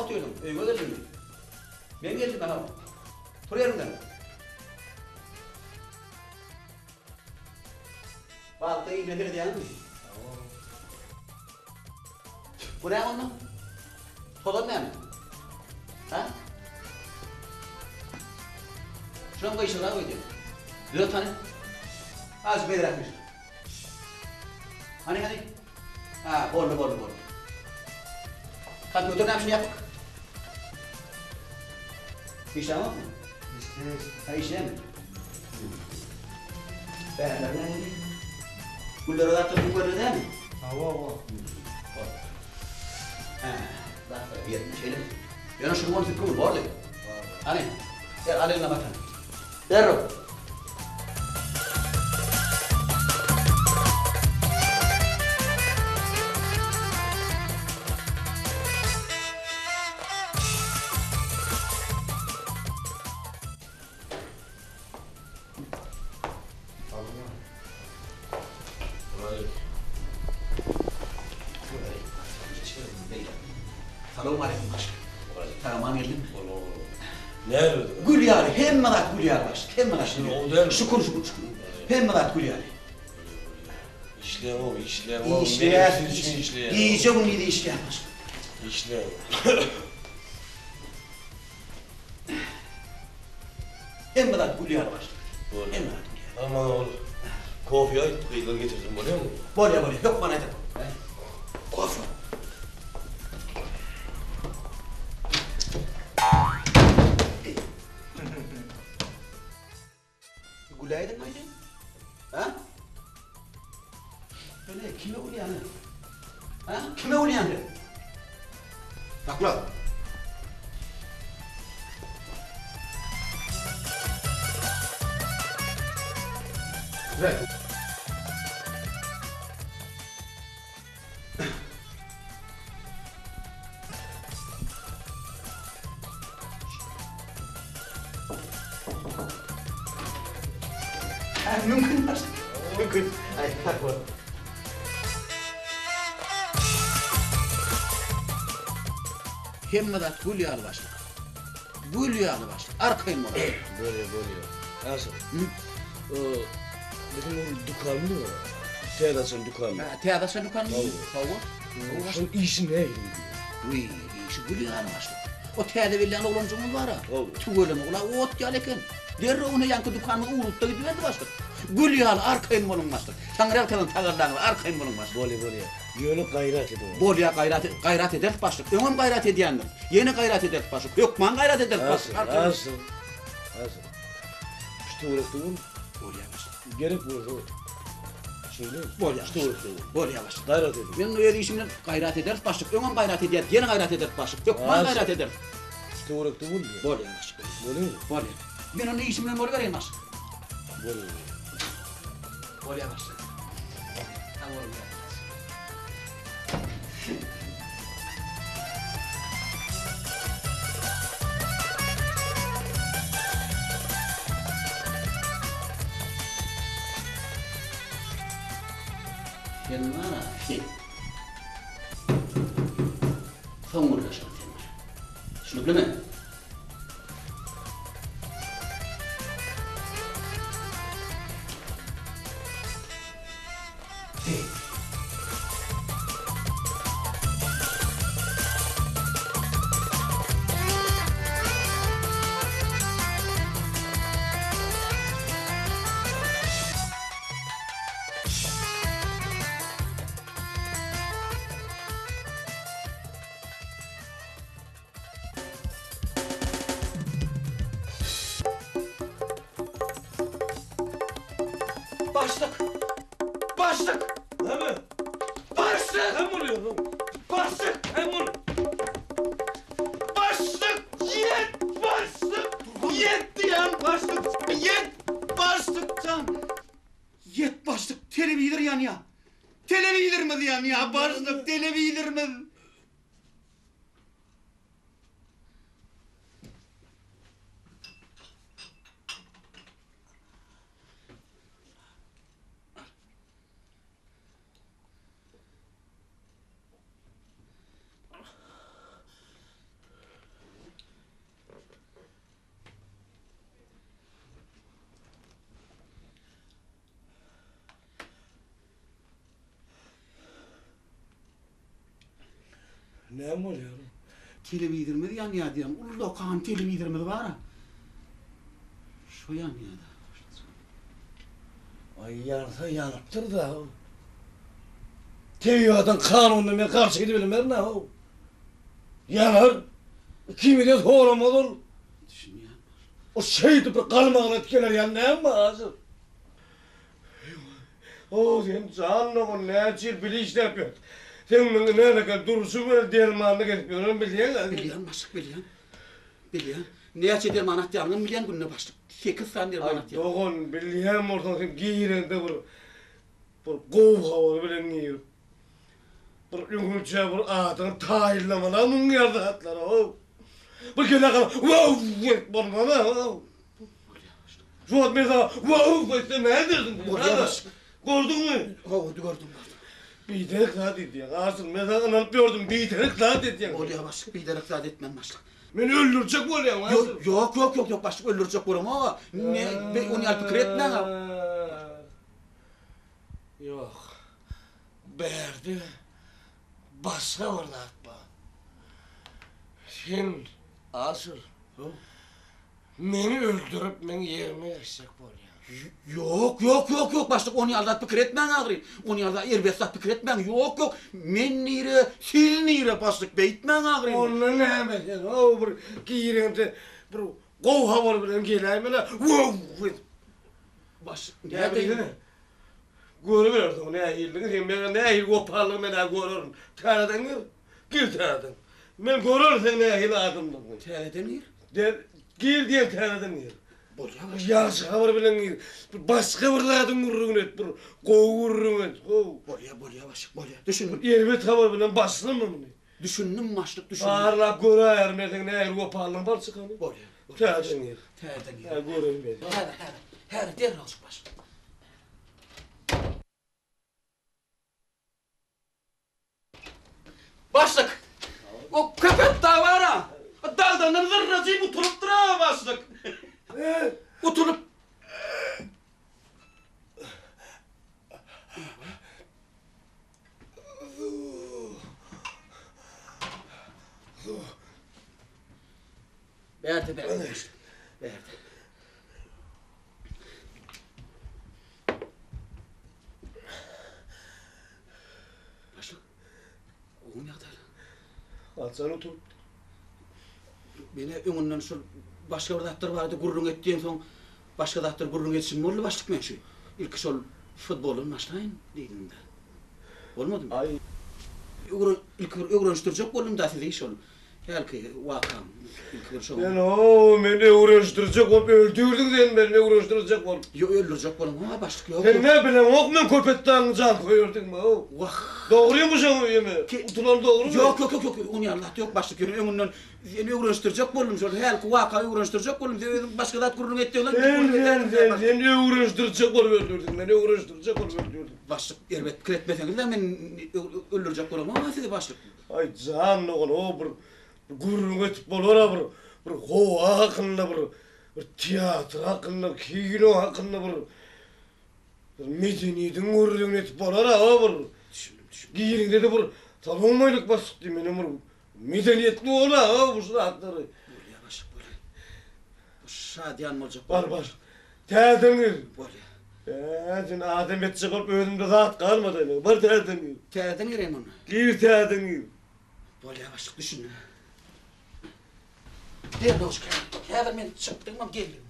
otyrsyň? Öýüňe geldiňmi? Men geldim, aha. Tur ýeriňden. Balykda iýmine seredýäňizmi? Bu näme onda? Tozan näme? Ha? Şuram gyşyrak öýdýän. Düzelt hany. Az beýleräk gyşyr. Hany hany. Ha, boldy, boldy, boldy. Kompýuter näme üçin ýapyk? Işläňokmy? Işleýär. Ha, işleýärmi? Bärler nähili? Güllere zatlar bu görne dälmi? Hawa, hawa. Hä, zatlar ýerinde şeýlemi? Ýöne şunuň ony süpürgin bordy. Hany, ber, al eline matany. Derrew. Salowmaleýkim başlyk. Sag-aman geldiňmi? Näme? Gül ýaly, hemme zat gül ýaly başlyk, hemme zat gül ýaly. Şükür, şükür, şükür. Hemme zat gül ýaly. Işleňok, işleňok. Işleýäs, gije-gündiz işleýäs başlyk. Işleň. Hemme zat gül ýaly başlyk. Hemme zat gül ýaly. Aman ol kofe aýt, gyzlar getirsin bolýamy? Bolýa, bolýa, hökman aýdar. Kofe. Güläýdiňmi aýdyn? Ha? Öne kime gülýäň? Ha? Kime gülýäň? Sakla. Ver. Mümkin başga. Mümkin. Aý, sag bol. Hemme zat gül ýaly başlyk. Gül ýaly başlyk. Arkaýyn bol. Bolýar, bolýar. Aşyr. Biziň ol dükanymyz bar. Täze açan dükanymyz. Hä, täze açan dükanymyz? Hawa. Şoň işi nähili gidiýär? Wiý, işi gül ýaly başlyk. O täze bellän oglanjygymyz bar-a. Tüweleme, ol-a ot ýaly eken. Derrew ine ýaňky dükanymyz ugrukda gidiberdi başlyk. Gül ýaly, arkaýyn boluň başlyk. Taňryýalkasyn tagallaňyz, arkaýyn boluň başlyk. Bolýar, bolýar. Ýöne gaýrat ediň. Bolýar, gaýrat, gaýrat ederis başlyk. Öňem gaýrat edýändiris. Ýene gaýrat ederis başlyk. Hökman gaýrat ederis başlyk. Aşyr, aşyr. Aşyr. Şu töwerekde bol. Bolýar başlyk. Gerek bolsa şeýle. Bolýar. Şu töwerekde bol. Bolýar başlyk. Gaýrat ediň. Men öz işimden gaýrat ederis başlyk. Öňem gaýrat edýäris, ýene gaýrat ederis başlyk. Hökman gaýrat ederis. Şu töwerekde bol. Bolýar başlyk. Bolýarmy? Bolýar. Men onda işim bilen bolubereýin başlyk. Bolýar. Bolýar başlyk. Sag boluň. Sen bar-a, sen. Soň gürleşeris sen bilen. Düşnüklimi? Başlyk! Başlyk! Näme? Başlyk! Näme bolýar? Başlyk! Näme bolýar? Başlyk! Ýet! Başlyk! Ýet diýýän başlyk! Ýet! Başlyk jan! Ýet başlyk! Telewizor ýanýar! Telewizorymyz ýanýar başlyk! Telewizorymyz! Näme bolýar? Telewizorymyz ýanýar diýýän, ullakan telewizorymyz bar-a. Şo ýanýar-da. Aý, ýansa ýanypdyr-da. Tebigatyň kanunyna men garşy gidibilmerin-ä how. Ýanar. Ikimizden soramaz ol. Düşünýän. O şeýdip bir galmagal edip geler ýaly näme bar hajy? O sen jan dogan näçe ýyl bile işläp ýörüs. Seň muň näme durşy bilen dermanyny kesip ýörenini bilýäň-ä. Bilýän başlyk bilýän. Bilýän. Näçe derman atýanyňam bilýän günde başlyk. Sekiz sany derman Aý atýan. dogan bilýän bolsaň sen girende bir bir gowy habar bilen girip bir öňünçä bir adyňy taýynlamaly-a muň ýaly zatlara how. Bir gele galyp wow edip bolmaz-a how. Bolýar başlyk. Şu wagt men saňa wow etsem näme edersiň? Bolýar başlyk. Gördüňmi? Hawa gördüm gördüm. Biderek zat edýäň Asyl men saňa ynanyp ýördüm biderek zat edýäň. Bolýar başlyk biderek zat etmen başlyk. Meni öldürjek bolýaň Asyl. Ýok ýok ýok ýok başlyk öldürjek bolamok. Ne ony ýaly pikir etmäň. Ýok. Bärde başga bir zat bar. Sen Asyl. Meni öldürip meň ýerime geçjek bolýaň. Ýok, ýok, ýok, ýok, başlyk, ony ýaly zat pikir etmäň ahyry. Ony ýaly zat, erbet zat pikir etmäň. Ýok, ýok, men nire, siz nire, başlyk, beýtmäň ahyry. Onda näme sen, how bir gireňde bir gowy habar bilen geläýmeli, wow edip. Başlyk, nädeýin? Görübersiň nähilidigini, seň maňa nähili wepalydygyňy men-ä görerin. Täzeden gir, gir täzeden. Men görerin seň nähili adamdygyňy. Täzeden gir? Del, gir diýen täzeden gir. Bolýar Bir ýagşy habar bilen gir. Bir başga bir zadyň gürrüňini et, bir gowy gürrüň et, how. Bolýar, bolýar başlyk, bolýar. Düşündim. Bir erbet habar bilen başlama muny. Düşündim başlyk, düşündim. Barlap göräýerin men seň nähili wepalydygyňy, bar çykany. Bolýar, bolýar. Täzeden gir. Täzeden gir. Hä, göreýin men. Häzir, häzir, häzir derrewjik başlyk. Başlyk! O köpek dag bar-a! Dagdandan zyrrajyk utulypdyr-a, başlyk! Utulyp. Bärde, bärde, başlyk. Bärde. Başlyk. Gowymy ýagdaýlar? Haçan oturypdyr? Menä öňünden şol başga bir zatlar barada gürrüň et diýensoň, başga zatlar gürrüň edişim boldy başlyk men şu. Ilki şol futboldan başlaýyn diýdim-de. Bolmadymy? Aý. Öwren, ilki bir öwrenişdirjek boldum-da sizi şol Hälki wakam ilki bir şoň. Sen how meni öwrenişdirjek bolup öldürdiň sen meni öwrenişdirjek bolup. Ýok öldürjek bolamok başlyk ýok. Sen nä bileňok men Köpetdagyň janköýerdigimi how. Wah. Dogrymy şoň ýeme utulan dogrymy. Ýok ýok ýok ýok ony ýaly zat ýok başlyk ýöne öňünden seni öwrenişdirjek boldum şol hälki waka öwrenişdirjek boldum sen özüň başga zat gürrüň et diýseň Sen sen sen sen öwrenişdirjek bolup öldürdiň meni öwrenişdirjek bolup öldürdiň. Başlyk erbet pikir etmeseňizle men öldürjek bolamok sizi başlyk. Aý jan dogan o bir gürrüň etip bolara bir bir howa hakynda bir bir teatr hakynda kino hakynda bir bir medeniýetiň gürrüňini etip bolara o bir Düşündim düşündim. Giriňde-de bir salowmaýlyk basdyk diý menem bir medeniýetli bola o bu zatlary. Bolýa başlyk bolýa. Bu şadyýan boljak. Bar bar. Täzeden gir. Bolýa. Ä, sen adam etjek bolup özümde zat galmady ine. Bar täzeden gir. Täzeden gireýin onda. Gir täzeden gir. Bolýa başlyk düşündim. Derrew çykaýyn. Häzir men çykdygymam geldim.